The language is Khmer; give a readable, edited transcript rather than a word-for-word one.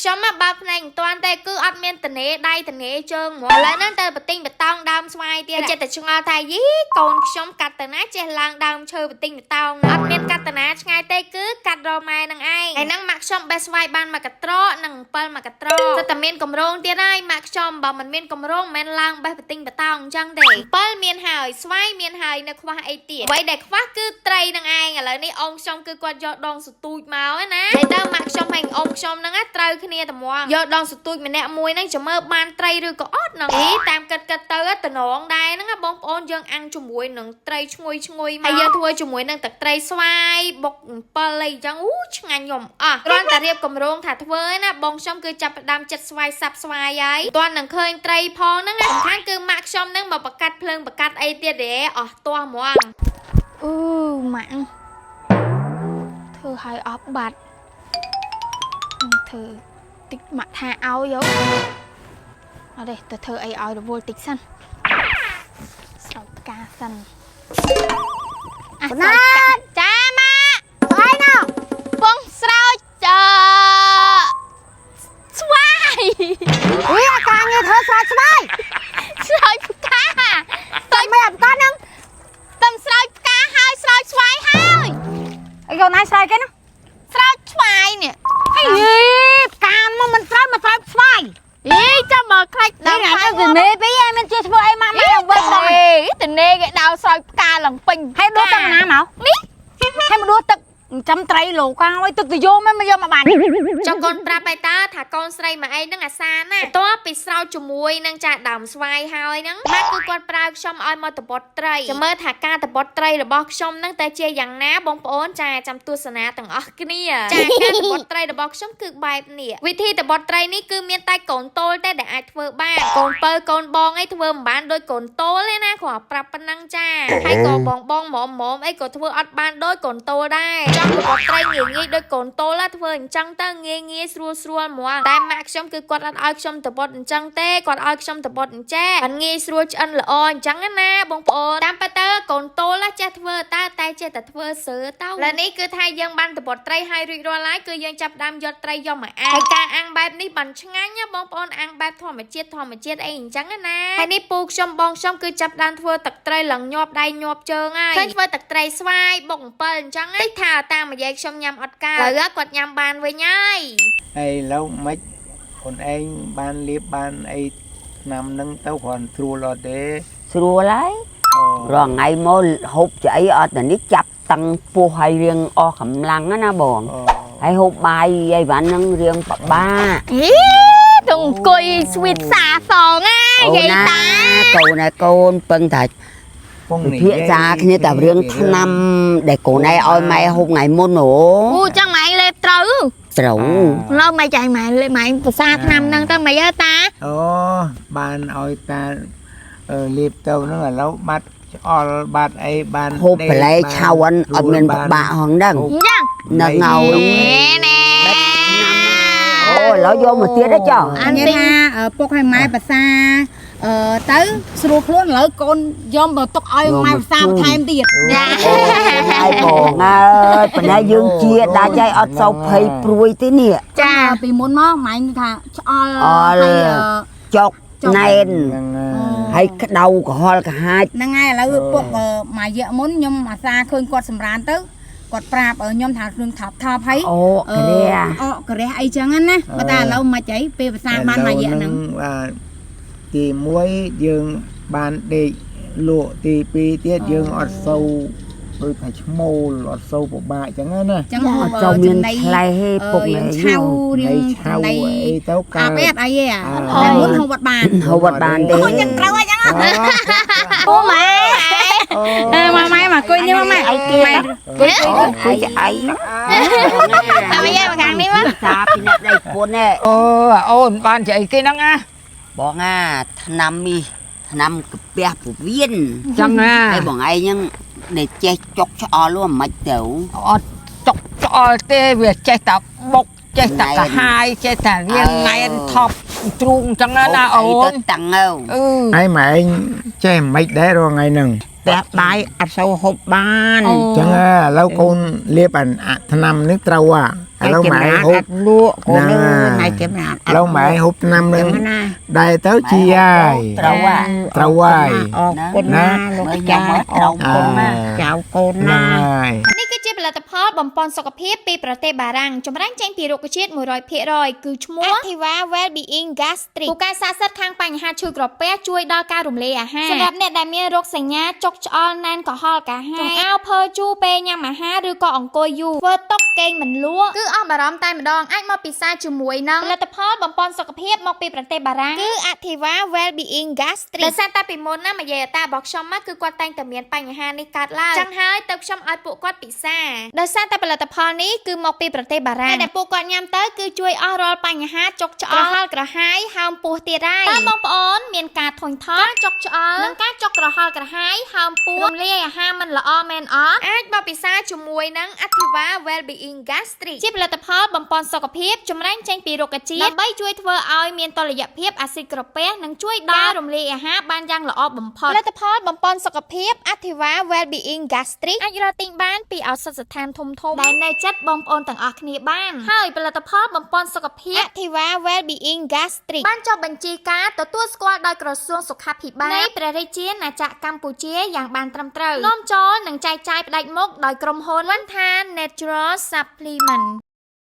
ខ្ញុំមកបើកភ្នែកមិនទាន់ទេគឺអត់មានតនេដៃតនេជើងហ្មងឥឡូវហ្នឹងទៅបទិញបតោងដើមស្វាយទៀតចិត្តតែឆ្ងល់ថាយីកូនខ្ញុំកាត់ទៅណាចេះឡើងដើមឈើបទិញបតោងអត់មានកាត់ទៅណាឆ្ងាយទេគឺកាត់រម៉ែនឹងឯងហើយហ្នឹងម៉ាក់ខ្ញុំបេះស្វាយបានមួយកត្រកនិង7មួយកត្រកសិតតែមានកម្រងទៀតហើយម៉ាក់ខ្ញុំបើមិនមានកម្រងមិនមែនឡើងបេះបទិញបតោងអញ្ចឹងទេ7មានហើយស្វាយមានហើយនៅខ្វះអីទៀតអ្វីដែលខ្វះគឺត្រីនឹងឯងឥឡូវនេះអងខ្ញុំគឺគាត់យកដងសទូចមកណាហើយទៅម៉ាក់ខ្ញុំហើយអងខ្ញុំហ្នឹងត្រូវគ្នាត្មងយកដងសទូចម្នាក់មួយហ្នឹងចាំមើលបានត្រីឬក៏អត់ហ្នឹងអីតាមគិតគិតទៅតំណងដែរហ្នឹងបងប្អូនយើងអាំងជាមួយនឹងត្រីឈ្ងុយឈ្ងុយមកហើយយើងធ្វើជាមួយនឹងទឹកត្រីស្វាយបុកអំពិលអីចឹងអូឆ្ងាញ់ខ្ញុំអស់គ្រាន់តែរៀបកម្រងថាធ្វើណាបងខ្ញុំគឺចាប់ផ្ដើមចិត្តស្វាយសាប់ស្វាយហើយតន់នឹងឃើញត្រីផងហ្នឹងសំខាន់គឺម៉ាក់ខ្ញុំហ្នឹងមកបកាត់ភ្លើងបកាត់អីទៀតទេអស់ទាស់ហ្មង អឺម៉ាក់ធ្វើឲ្យអស់បាត់នឹងធ្វើតិចម៉ាក់ថាឲ្យយោអត់ទេទៅធ្វើអីឲ្យរវល់តិចសិនស្រោចផ្កាសិនអាស្រោចផ្កាចាម៉ាក់ ស្អីណោះ ពងស្រោចអឺស្វាយ វាការងារធ្វើស្រោចស្វាយ ស្រោចផ្កា តែមិនអត់កាហ្នឹង តំស្រោចផ្កាហើយស្រោចស្វាយហើយ អីកូនឯងស្រោចគេណា ស្រោចស្វាយនេះ អីផ្កាមកមិនស្រោចមកស្រោចស្វាយ អីចាំមកខ្លាច ដល់ថ្ងៃទៅនេពីឯងមិនជាធ្វើអីម៉ាក់ម៉ាក់វិញដល់ អេតនេគេដោស្រោចផ្កាឡើងពេញ ហើយដួសទឹកណាមកនេះហើយមកដួសទឹកចាំត្រីលោកឲ្យទឹកទៅយកមិនយកមកបាន ចង់កូនប្រាប់ឯតាថាកូនស្រីមកឯងហ្នឹងអាសាណាបន្ទាប់ពីស្រោចជាមួយនឹងចាដើមស្វាយហើយហ្នឹងម៉ាក់គឺគាត់ប្រើខ្ញុំឲ្យមកតបត់ត្រីចាំមើលថាការតបត់ត្រីរបស់ខ្ញុំហ្នឹងតើជាយ៉ាងណាបងប្អូនចាចាំទស្សនាទាំងអស់គ្នាចាការតបត់ត្រីរបស់ខ្ញុំគឺបែបនេះវិធីតបត់ត្រីនេះគឺមានតែកូនតូលទេដែលអាចធ្វើបានកូនពៅកូនបងអីធ្វើមិនបានដូចកូនតូលទេណាគ្រាន់ប្រាប់ប៉ុណ្ណឹងចាហើយក៏បងបងហ្មមហ្មមអីក៏ធ្វើអត់បានដូចកូនតូលដែរចង់តបត់ត្រីងាយងាយដូចកូនតូលធ្វើអញ្ចឹងទៅងាយងាយស្រួលស្រួលហ្មងតែម៉ាក់ខ្ញុំគឺគាត់អត់ឲ្យខ្ញុំតបត់អញ្ចឹងទេគាត់ឲ្យខ្ញុំតបត់អញ្ចេះបានងាយស្រួលឆ្អិនល្អអញ្ចឹងណាបងប្អូនតាមពិតទៅកូនតូលចេះធ្វើតើតែចេះតែធ្វើសើទៅឥឡូវនេះគឺថាយើងបានតបត់ត្រីហើយរួចរាល់ហើយគឺយើងចាប់ផ្ដើមយកត្រីយកមកអាំងហើយការអាំងបែបនេះបានឆ្ងាញ់ណាបងប្អូនអាំងបែបធម្មជាតិធម្មជាតិអីអញ្ចឹងណាហើយនេះពូខ្ញុំបងខ្ញុំគឺចាប់ផ្ដើមធ្វើទឹកត្រីឡើងញាប់ដៃញាប់ជើងហើយឃើញធ្វើទឹកត្រីស្វាយបុកអំពិលអញ្ចឹងតិចថាតាមម្យាយខ្ញុំញ៉ាំអត់កើតឥឡូវគាត់ញ៉ាំបានវិញហើយ ហើយឥឡូវមិនខ្លួនឯងបានលៀបបានអីឆ្នាំហ្នឹងទៅគ្រាន់ស្រួលអត់ទេ ស្រួលហើយ អូ រាល់ថ្ងៃមកហូបចអីអត់តែនេះចាប់តឹងពោះហើយរៀងអស់កម្លាំងណាបង អូ ហើយហូបបាយអីវ៉ាន់ហ្នឹងរៀងពិបាក អីទៅអង្គុយស្វីតសាសងណាយាយតា កូនណាកូនពឹងតែ ពង ពិភាក្សាគ្នាតែរឿងឆ្នាំដែលកូនឯងឲ្យម៉ែហូបថ្ងៃមុនអូ អូចឹងម៉ែឯងលេបត្រូវ ត្រូវ ឡើយម៉ែចាញ់ម៉ែលេបម៉ែឯងភាសាឆ្នាំហ្នឹងទៅម៉េចហ៎តា អូបានឲ្យតាអឺលៀបទៅហ្នឹងឥឡូវបាត់ឆ្អល់បាត់អីបាន ហូបបន្លែឆៅអត់អត់មានពិបាកហងហ្នឹង អញ្ចឹង នៅងោ ណែណែ អូឥឡូវយកមកទៀតហ៎ចុះ អានទិញ និយាយថាពុកឲ្យម៉ែភាសាអឺទៅស្រួលខ្លួនឥឡូវកូនយកមកទុកឲ្យម៉ែភាសាបន្ថែមទៀត ចា ហើយបងអើយប៉ុន្តែយើងជាដាច់ហើយអត់សូវភ័យព្រួយទេនេះ ចា ពីមុនមកម៉ែថាឆ្អល់ អល់ ហើយ ចុកណែន ហ្នឹង ហើយក្តៅក្រហល់ក្រហាច ហ្នឹងហើយឥឡូវពុកមួយរយៈមុនខ្ញុំអាសាឃើញគាត់សម្រានទៅគាត់ប្រាប់ខ្ញុំថាខ្លួនថប់ថប់ហើយ អូក្រះ អកក្រះអីចឹងណាបើតែឥឡូវមិនអីពេលភាសាបានមួយរយៈហ្នឹង បាទទី1យើងបានដេកលក់ទី2ទៀតយើងអត់សូវដូចថាឈ្មោលអត់សូវពិបាកចឹងណា ចឹងហូប អត់ចូលមាន ចំណី ឆ្លេះទេពុក រៀង នេះ ឆៅរៀង ឆៅ ចំណី អីទៅ អា កើត បអត់អីទេអាតែមុនហូបអត់បាន ហូបអត់បានទេ អូចឹងត្រូវហើយចឹង ពូម៉ែ អឺម៉ាម៉ែមកអង្គុយនេះម៉ាម៉ែ អីគេអង្គុយអី តាមយាយមកខាងនេះមក សាពីអ្នកដៃពុនឯង អូអូនបានជាអីគេហ្នឹងណា បងអាឆ្នាំនេះឆ្នាំកាពះពវៀន ចឹងណា ហើយបងឯងហ្នឹងដែលចេះចុកឆ្អល់នោះមិនទៅ អត់ចុកឆ្អល់ទេវាចេះតែបុកចេះតែកាហាយចេះតែរៀងណែនថប់ទ្រូងចឹងណាណាអូ ទៅ ន តាំងទៅ អឺ ហើយម៉ែឯងចេះមិនដែររាល់ថ្ងៃហ្នឹង ផ្ទះបាយអត់សូវហូបបាន ចឹងឥឡូវកូនលាបអាអាថ្នាំនេះត្រូវអា ឥឡូវម៉ែហូប អត់លក់កូនអើយថ្ងៃចម្រើន ឥឡូវម៉ែហូបឆ្នាំនឹង ចឹងណា ដែរទៅជាហើយ ត្រូវហ่ะ ត្រូវហើយ អរគុណណាលោកចាអរគុណណាចៅកូន ហ្នឹង ណា ហើយ នេះគឺជាផលិតផលបំពន់សុខភាពពីប្រទេសបារាំងចម្រាញ់ចេញពីរុក្ខជាតិ100%គឺឈ្មោះ Activa Wellbeing Gastric ពូកែស័ក្តិសិទ្ធិខាងបញ្ហាឈឺក្រពះជួយដល់ការរំលាយអាហារសម្រាប់អ្នកដែលមានរោគសញ្ញាចុកឆ្អល់ណែនក្រហល់កាហាយចង្អោរភើជូរពេលញ៉ាំអាហារឬក៏អង្គុយយូរធ្វើតុកគេងមិនលក់គឺអស់បារម្ភតែម្ដងអាចមកពិសាជាមួយនឹងផលិតផលបំពន់សុខភាពមកពីប្រទេសបារាំងគឺ Activa Wellbeing Gastric ដោយសារតែពីមុនណាមយាយតារបស់ខ្ញុំមកគឺគាត់តែងតែមានបញ្ហានេះកើតឡើងចឹងហើយទៅខ្ញុំឲ្យពួកគាត់ពិសាដោយសារតែផលិតផលនេះគឺមកពីប្រទេសបារាំងតែពួកគាត់ញ៉ាំទៅគឺជួយអស់រាល់បញ្ហាចុកឆ្អល់ក្រហល់ក្រហាយហើមពោះទៀតហើយតើបងប្អូនមានការធុញថប់ការចុកឆ្អល់និងការចុកក្រហល់ក្រហាយហើមពោះរំលាយអាហារមិនល្អមែនអត់អាចបពិសាជាមួយនឹង Activa Wellbeing Gastric ជាផលិតផលបំពន់សុខភាពចម្រាញ់ចេញពីរុក្ខជាតិដើម្បីជួយធ្វើឲ្យមានតុល្យភាពអាស៊ីតក្រពះនិងជួយដល់រំលាយអាហារបានយ៉ាងល្អបំផុតផលិតផលបំពន់សុខភាព Activa Wellbeing Gastric អាចរកទិញបានពីឱសថស្ថានធំៗដែលនៅជិតបងប្អូនទាំងអស់គ្នាបានហើយផលិតផលបំពន់សុខភាព Activa Wellbeing Gastric បានចុះបញ្ជីការទទួលស្គាល់ដោយក្រសួងសុខាភិបាលនៃព្រះរាជាណាចក្រកម្ពុជាយ៉ាងបានត្រឹមត្រូវនាំចូលនិងចែកចាយផ្ដាច់មុខដោយក្រុមហ៊ុន Vantha Natural Supplement។